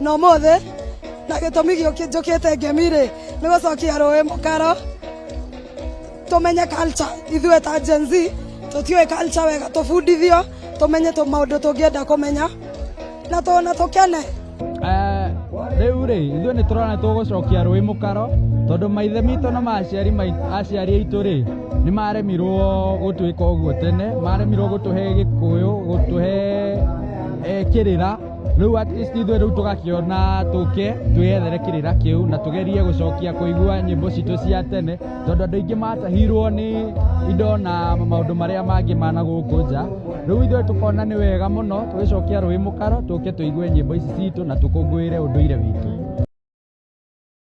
Na ũmũthĩ na gĩtũmi njũkĩte Ngemi rĩ, nĩ gũcokia rũĩ mũkaro, tũmenye culture. Ithuĩ ta Gen Z tũtiũĩ culture wega, tũbundithio, tũmenye maũndũ tũngĩenda kũmenya na na tũkene. Rĩu rĩ, ithuĩ nĩ tũrona tũgũcokia rũĩ mũkaro, tondũ maithe mitũ na maciari aciari aitũ rĩ, nĩ maremirwo gũtwĩka ũguo tene, maremirwo gũtũhe Gĩkũyũ, gũtũhe kĩrĩra. Rĩu at least ithuĩ rĩu tũgakĩona tũke twĩyethere kĩrĩra kĩu na tũgerie gũcokia kũigua nyĩmbo citũ cia tene, tondũ andũ aingĩ matahirwo nĩ indo na maũndũ marĩa mangĩ mana gũkũ nja. Rĩu ithuĩ tũkona nĩ wega mũno tũgĩcokia rũĩ mũkaro, tũke tũigue nyĩmbo ici citũ na tũkũngũĩre ũndũire witũ.